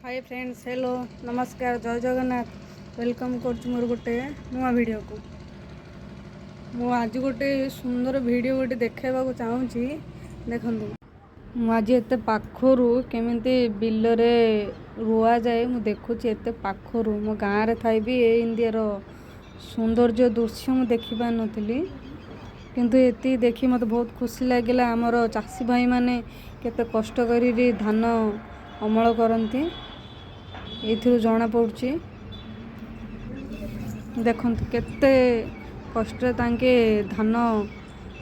High friends, hello, ନମସ୍କାର, ଜୟ Jagannath. Welcome କରୁଛି ମୋର ଗୋଟେ ନୂଆ ଭିଡ଼ିଓକୁ। ମୁଁ ଆଜି ଗୋଟେ ସୁନ୍ଦର ଭିଡ଼ିଓ ଗୋଟେ ଦେଖାଇବାକୁ ଚାହୁଁଛି। ଦେଖନ୍ତୁ, ମୁଁ ଆଜି ଏତେ ପାଖରୁ କେମିତି ବିଲରେ ରୁଆଯାଏ ମୁଁ ଦେଖୁଛି ଏତେ ପାଖରୁ। ମୋ ଗାଁରେ ଥାଇ ବି ଏ ଇଣ୍ଡିଆର ସୌନ୍ଦର୍ଯ୍ୟ ଦୃଶ୍ୟ ମୁଁ ଦେଖିପାରିନଥିଲି, କିନ୍ତୁ ଏତିକି ଦେଖି ମୋତେ ବହୁତ ଖୁସି ଲାଗିଲା। ଆମର ଚାଷୀ ଭାଇମାନେ କେତେ କଷ୍ଟ କରିକି ଧାନ ଅମଳ କରନ୍ତି, ଏଇଥିରୁ ଜଣାପଡ଼ୁଛି। ଦେଖନ୍ତୁ, କେତେ କଷ୍ଟରେ ତାଙ୍କେ ଧାନ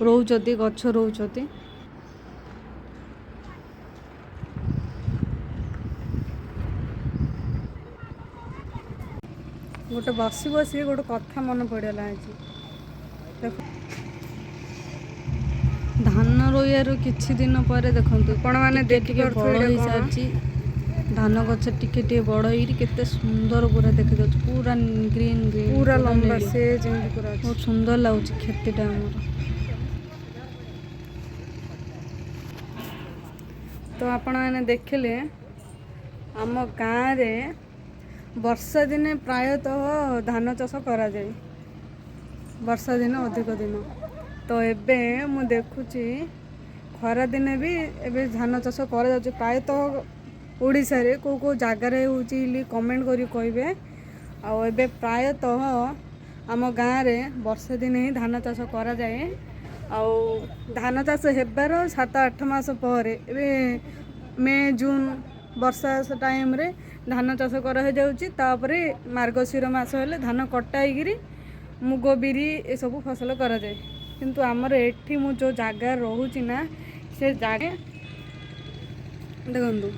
ରୋଉଛନ୍ତି, ଗଛ ରୋଉଛନ୍ତି। ଗୋଟେ ବସି ବସି ଗୋଟେ କଥା ମନେ ପଡ଼ିଗଲା ଆଜି। ଦେଖ, ଧାନ ରୋଇବାରୁ କିଛି ଦିନ ପରେ ଦେଖନ୍ତୁ, ଆପଣମାନେ ଟିକେ ଟିକେ ଦେଖିପାରୁଥିବେ ବଡ଼ ଏଇଟା କ'ଣ? ହେଇସାରିଛି ଧାନ ଗଛ। ଟିକେ ଟିକେ ବଡ଼ ହେଇକି କେତେ ସୁନ୍ଦର ପୁରା ଦେଖାଯାଉଛି, ପୁରା ଗ୍ରୀନ୍ ଗ୍ରୀନ୍। ପୁରା ଲମ୍ବା ସେ ଯେମିତି ପୁରା ଅଛି। ବହୁତ ସୁନ୍ଦର ଲାଗୁଛି କ୍ଷେତିଟା ଆମର। ତ ଆପଣମାନେ ଦେଖିଲେ, ଆମ ଗାଁରେ ବର୍ଷା ଦିନେ ପ୍ରାୟତଃ ଧାନ ଚାଷ କରାଯାଏ, ବର୍ଷା ଦିନ ଅଧିକ ଦିନ। ତ ଏବେ ମୁଁ ଦେଖୁଛି, ଖରାଦିନେ ବି ଏବେ ଧାନ ଚାଷ କରାଯାଉଛି ପ୍ରାୟତଃ। ଓଡ଼ିଶାରେ କେଉଁ କେଉଁ ଜାଗାରେ ହେଉଛି ବୋଲି କମେଣ୍ଟ କରି କହିବେ। ଆଉ ଏବେ ପ୍ରାୟତଃ ଆମ ଗାଁରେ ବର୍ଷା ଦିନେ ହିଁ ଧାନ ଚାଷ କରାଯାଏ। ଆଉ ଧାନ ଚାଷ ହେବାର 7-8 ମାସ ପରେ, ଏବେ ମେ ଜୁନ୍ ବର୍ଷା ଟାଇମ୍ରେ ଧାନ ଚାଷ କରାହେଇଯାଉଛି। ତାପରେ ମାର୍ଗଶିର ମାସ ହେଲେ ଧାନ କଟା ହେଇକିରି ମୁଗ, ବିରି ଏସବୁ ଫସଲ କରାଯାଏ। କିନ୍ତୁ ଆମର ଏଠି ମୁଁ ଯେଉଁ ଜାଗାରେ ରହୁଛି ନା, ସେ ଜାଗା ଦେଖନ୍ତୁ,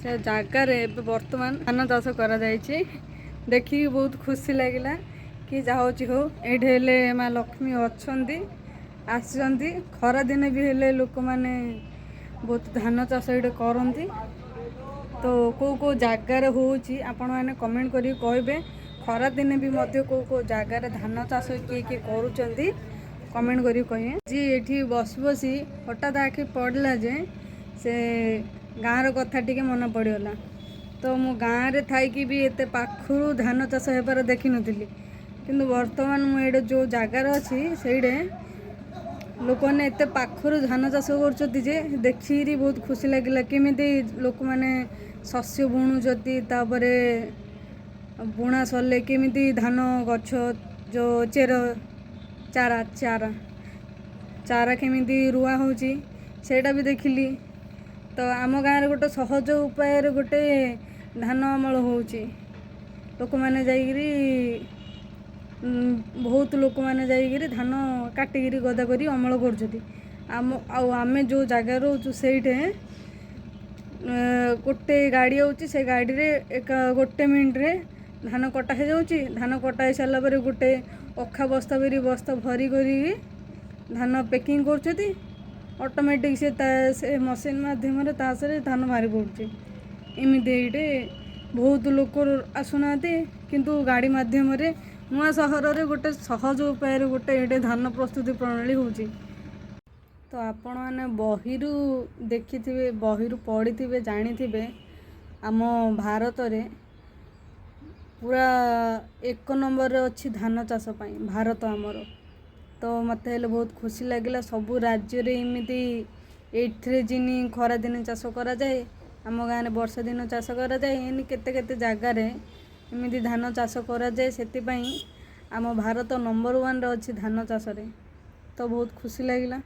ସେ ଜାଗାରେ ଏବେ ବର୍ତ୍ତମାନ ଧାନ ଚାଷ କରାଯାଇଛି। ଦେଖିକି ବହୁତ ଖୁସି ଲାଗିଲା କି ଯାହା ହେଉଛି ହଉ, ଏଇଠି ହେଲେ ମା ଲକ୍ଷ୍ମୀ ଅଛନ୍ତି, ଆସିଛନ୍ତି। ଖରାଦିନେ ବି ହେଲେ ଲୋକମାନେ ବହୁତ ଧାନ ଚାଷ ଏଇଠି କରନ୍ତି। ତ କେଉଁ କେଉଁ ଜାଗାରେ ହେଉଛି, ଆପଣମାନେ କମେଣ୍ଟ କରିକି କହିବେ। ଖରାଦିନେ ବି ମଧ୍ୟ କେଉଁ କେଉଁ ଜାଗାରେ ଧାନ ଚାଷ କିଏ କିଏ କରୁଛନ୍ତି, କମେଣ୍ଟ କରିକି କହିବେ। ଆଜି ଏଠି ବସି ବସି ହଠାତ୍ ଆଖି ପଡ଼ିଲା ଯେ ସେ ଗାଁର କଥା ଟିକେ ମନେ ପଡ଼ିଗଲା। ତ ମୁଁ ଗାଁରେ ଥାଇକି ବି ଏତେ ପାଖରୁ ଧାନ ଚାଷ ହେବାର ଦେଖିନଥିଲି, କିନ୍ତୁ ବର୍ତ୍ତମାନ ମୁଁ ଏଇଠି ଯେଉଁ ଜାଗାରେ ଅଛି, ସେଇଠି ଲୋକମାନେ ଏତେ ପାଖରୁ ଧାନ ଚାଷ କରୁଛନ୍ତି ଯେ ଦେଖିକିରି ବହୁତ ଖୁସି ଲାଗିଲା। କେମିତି ଲୋକମାନେ ଶସ୍ୟ ବୁଣୁଛନ୍ତି, ତାପରେ ବୁଣା ସରିଲେ କେମିତି ଧାନ ଗଛ ଯେଉଁ ଚେର ଚାରା ଚାରା ଚାରା କେମିତି ରୁଆ ହେଉଛି, ସେଇଟା ବି ଦେଖିଲି। ତ ଆମ ଗାଁରେ ଗୋଟେ ସହଜ ଉପାୟରେ ଗୋଟେ ଧାନ ଅମଳ ହେଉଛି। ଲୋକମାନେ ଯାଇକିରି, ବହୁତ ଲୋକମାନେ ଯାଇକିରି ଧାନ କାଟିକିରି ଗଦା କରି ଅମଳ କରୁଛନ୍ତି। ଆମ ଆଉ ଆମେ ଯେଉଁ ଜାଗାରେ ରହୁଛୁ, ସେଇଠି ଗୋଟେ ଗାଡ଼ି ହେଉଛି। ସେ ଗାଡ଼ିରେ ଏକ ଗୋଟେ ମିନିଟ୍ରେ ଧାନ କଟା ହେଇଯାଉଛି। ଧାନ କଟା ହେଇସାରିଲା ପରେ ଗୋଟେ ଅଖା ବସ୍ତା କରି, ବସ୍ତା ଭରି କରିକି ଧାନ ପ୍ୟାକିଂ କରୁଛନ୍ତି। ଅଟୋମେଟିକ୍ ସେ ତା ସେ ମସିନ୍ ମାଧ୍ୟମରେ ତା ସରେ ଧାନ ବାହାରି ପଡ଼ୁଛି। ଏମିତି ଏଇଠି ବହୁତ ଲୋକ ଆସୁନାହାନ୍ତି, କିନ୍ତୁ ଗାଡ଼ି ମାଧ୍ୟମରେ ନୂଆ ସହରରେ ଗୋଟେ ସହଜ ଉପାୟରେ ଗୋଟେ ଏଇଠି ଧାନ ପ୍ରସ୍ତୁତି ପ୍ରଣାଳୀ ହେଉଛି। ତ ଆପଣମାନେ ବହିରୁ ଦେଖିଥିବେ, ବହିରୁ ପଢ଼ିଥିବେ, ଜାଣିଥିବେ, ଆମ ଭାରତରେ ପୁରା ଏକ ନମ୍ବରରେ ଅଛି ଧାନ ଚାଷ ପାଇଁ ଭାରତ ଆମର। ତ ମୋତେ ହେଲେ ବହୁତ ଖୁସି ଲାଗିଲା। ସବୁ ରାଜ୍ୟରେ ଏମିତି ଏଇଥିରେ ଯିନି ଖରାଦିନେ ଚାଷ କରାଯାଏ, ଆମ ଗାଁରେ ବର୍ଷା ଦିନ ଚାଷ କରାଯାଏ, ଏମିତି କେତେ କେତେ ଜାଗାରେ ଏମିତି ଧାନ ଚାଷ କରାଯାଏ। ସେଥିପାଇଁ ଆମ ଭାରତ ନମ୍ବର ୱାନ୍ରେ ଅଛି ଧାନ ଚାଷରେ। ତ ବହୁତ ଖୁସି ଲାଗିଲା।